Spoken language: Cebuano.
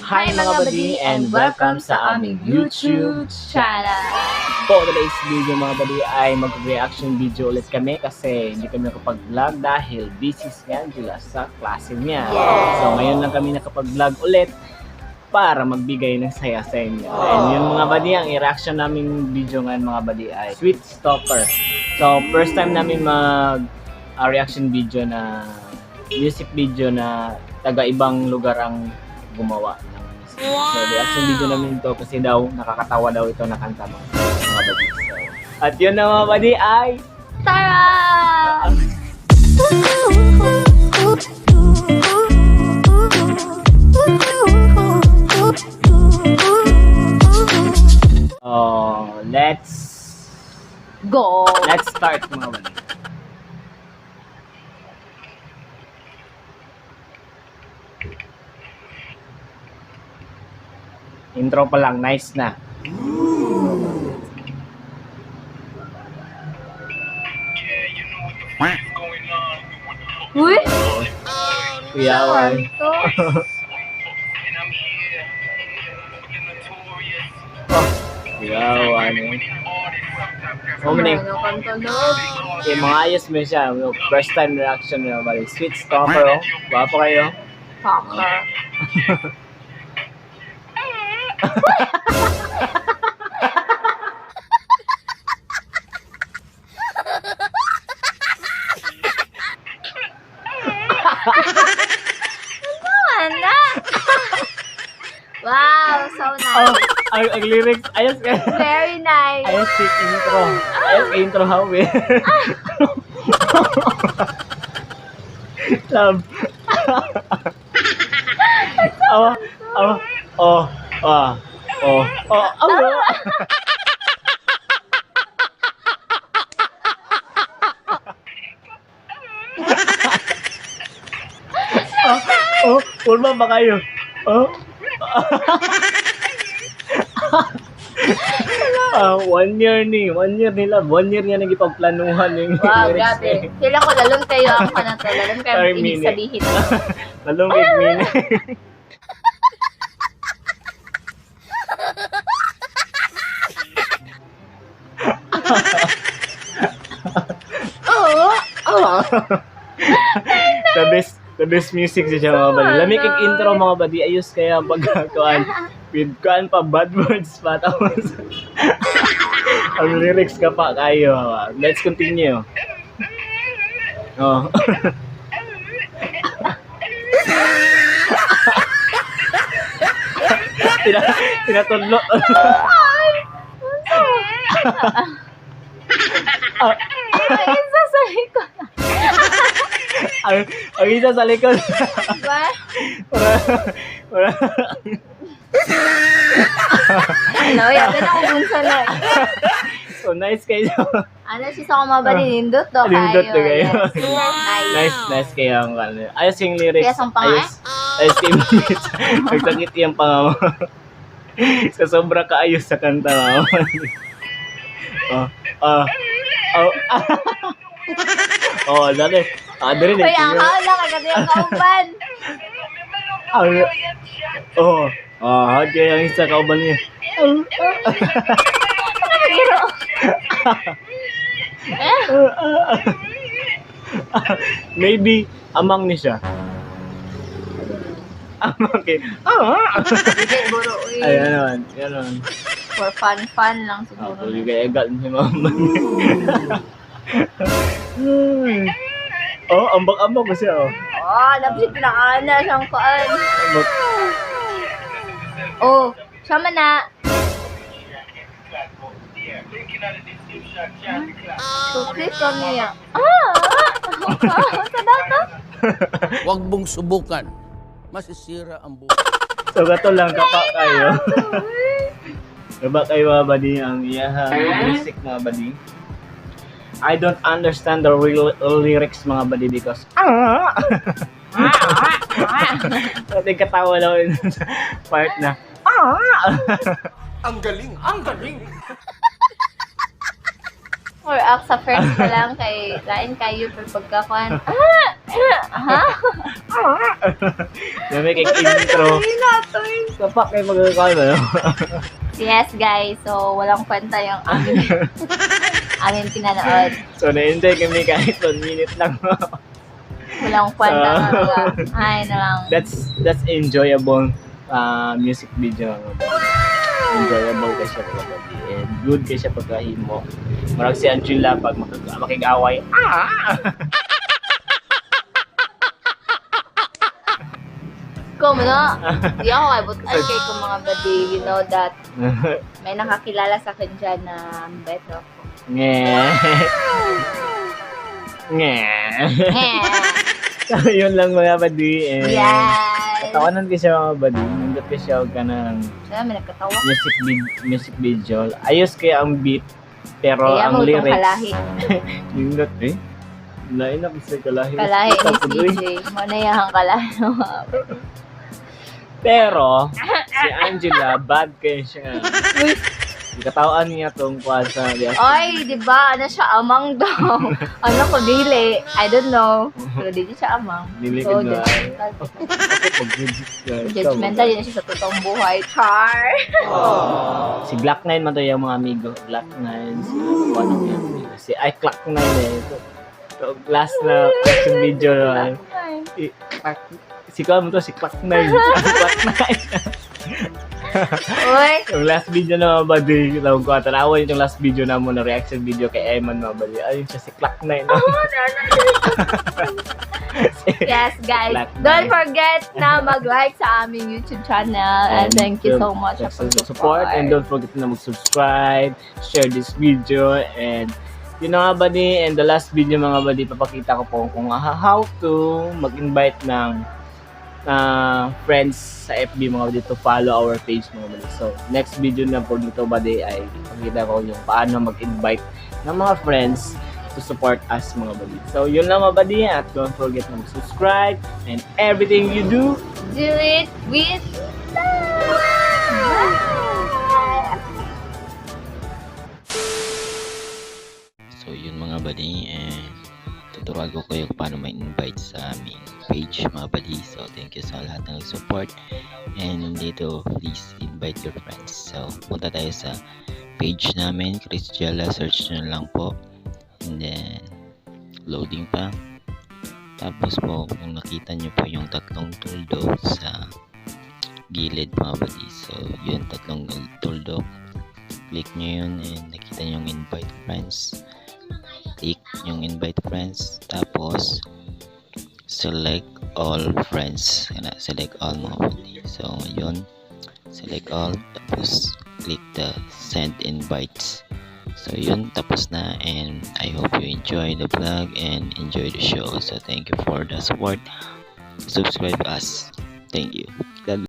Hi mga buddy and welcome sa aming YouTube channel. For today's video, mga buddy, ay mag-reaction video ulit kami kasi hindi kami nakapag-vlog dahil busy si Angela sa klase niya. Yes. So ngayon lang kami nakapag-vlog ulit para magbigay ng saya sa inyo. And yun, mga buddy, ang i-reaction namin video ngayon, mga buddy, ay Sweet Stalker. So first time namin mag reaction video na music video na taga ibang lugar ang gumawa ng music. So reaction video namin to kasi daw nakakatawa daw ito na kanta, mga buddy. So, at yun na, mga buddy, ay Tara! Oh, let's Go! let's start, mga buddy. Intro pa lang, nice na. Uy! Kuyawan. Ito. Oh, kuyawan. Oh, maning. Ano kanta love? Eh, mga ayos mo siya. First time reaction mo, buddy. Sweet Stalker, oh. Gwapo kayo. Talker. Ano na? Wow, so Oh, nice. ang lyrics, ayos ka. Very nice. Ayos si intro. Ayos kay intro, how eh. Love. Oh, oh, oh, oh, oh, oh, oh. Oh, oh, kurma ba kayo? Oh. Ah, 1 year ni, 1 year nila, 1 year niya nagipagplanuhan yung Wow, lyrics grabe. eh. Sila ko lalong kayo ang kanata. Lalong kayo Ay, ang ibig minute. sabihin. Lalong big meaning. Oo. The best music siya, mga buddy. Lamig ang intro, mga buddy. Ayos kaya ang pagkakuan. With kuan pa, bad words pa. Tapos, ang lyrics ka pa kayo. Let's continue. Oh. Tinatudlo. Ay, isa sa likod. Ang isa sa likod. Diba? Wala, wala. Ano, yabi na kung unsa na. So nice kayo. Ano siya sa kumabali, nindot do kayo. Nindot do kayo. Yes. Nice. Nice, nice kayo ang ano. Ayos yung lyrics. Kaya sa panga, Ayos, ayos yung lyrics. Nagsakit yung panga mo. Sa sobra kaayos sa kanta, mama. Oh, oh, oh. Oh, dali. Ah, dali. Uy, ang haula, kaganda yung kauban. Ang, oh, oh, okay, ang isa kauban niya. Pero, Maybe amang ni siya. Amang kay. Ah! hindi, buro, uy. Ay, ano man, ano man. For fun, fun lang Ah, siguro. tuloy kay egal ni mama. Oh, ambak-ambak kasi oh. Oh, dapat siya pinakaana siyang kuan. Ambak. Oh, siya man na. Tukli kami niya. Ah! Sa dato? Huwag mong subukan. Masisira ang buhay. So gato lang kapa kayo. Diba kayo, mga buddy, ang iyahang music, mga buddy? I don't understand the real lyrics, mga buddy, because ah! Pati katawa lang yun sa part na ah! Ang galing! Ang galing! Or ak sa first pa lang kay lain kayo pero pagkakuan. Ah! Ha? Dami kay intro. Hindi na to. Kapak kay magkakaon, ano? Yes, guys. So, walang kwenta yung aming pinanood. So, na-enjoy kami kahit 1 minute lang. Walang kwenta Ah. talaga. Ay, na lang. That's enjoyable music video, mga buddy. Enjoyable kay siya, mga buddy. And good kay siya pagkahimo. Marag si Angela pag makig-away. Ah! Ko mo na. Di ako kay butan kay kung mga buddy, you know that may nakakilala sa akin dyan na beto ako. Nge. Nge. Eh. So, yun lang, mga buddy. And katawanan ko siya, mga buddy. Nindot ko siya og kanang Siya, may nagkatawa. Music video. Ayos kaya ang beat pero Kaya ang mo itong lyrics kalahi. nindot eh. Lain na kasi kalahi. Kalahi ni Tapos, uy. CJ. Manayahang kalahi. Pero si Angela, bad kayo siya. Katawan niya tong kuha sa reaction. Ay, di ba? Ano siya, amang daw. Ano ko, dili. I don't know. Pero dili siya amang. Dili So, ka na. judgmental. Pag- Judgmental din siya sa totoong buhay. Char! Si Glock 9 man to yung mga amigo. Glock 9. Si ano yan? Si ay Glock 9 eh. Ito, ito, last na reaction video na. Si kuha mo to, si Glock 9. Glock 9. Uy! Yung last video na, mga buddy, tawag ko, tanawan yung last video na mo na reaction video kay Eman, mga buddy. Ayun siya, si Glock 9. No? Yes, guys. Black Don't Knight. forget na mag-like sa aming YouTube channel. And thank you so much sa support. And don't forget na mag-subscribe, share this video, and yun na nga, buddy, and the last video, mga buddy, papakita ko po kung how to mag-invite ng friends sa FB, mga buddy, to follow our page, mga buddy. So next video na po dito, buddy, ay pakita ko yung paano mag-invite ng mga friends to support us, mga buddy. So yun lang, mga buddy, at don't forget na mag-subscribe and everything you do, Do it with love! Bye! So yun, mga buddy, eh, tuturuan ko kayo kung paano ma-invite sa aming page, mga buddy. So thank you sa lahat ng support and dito, please invite your friends. So punta tayo sa page namin, Chris Jella, search nyo lang po. And then loading pa. Tapos po, kung nakita nyo po yung tatlong tuldok sa gilid, mga buddy. So yun, tatlong tuldok. Click nyo yun and nakita nyo yung invite friends. Click yung invite friends, tapos select all friends. Kana, select all, mga buddy. So yun, select all, tapos click the send invites. So yun, tapos na, and I hope you enjoy the vlog and enjoy the show. So thank you for the support. Subscribe us. Thank you. God.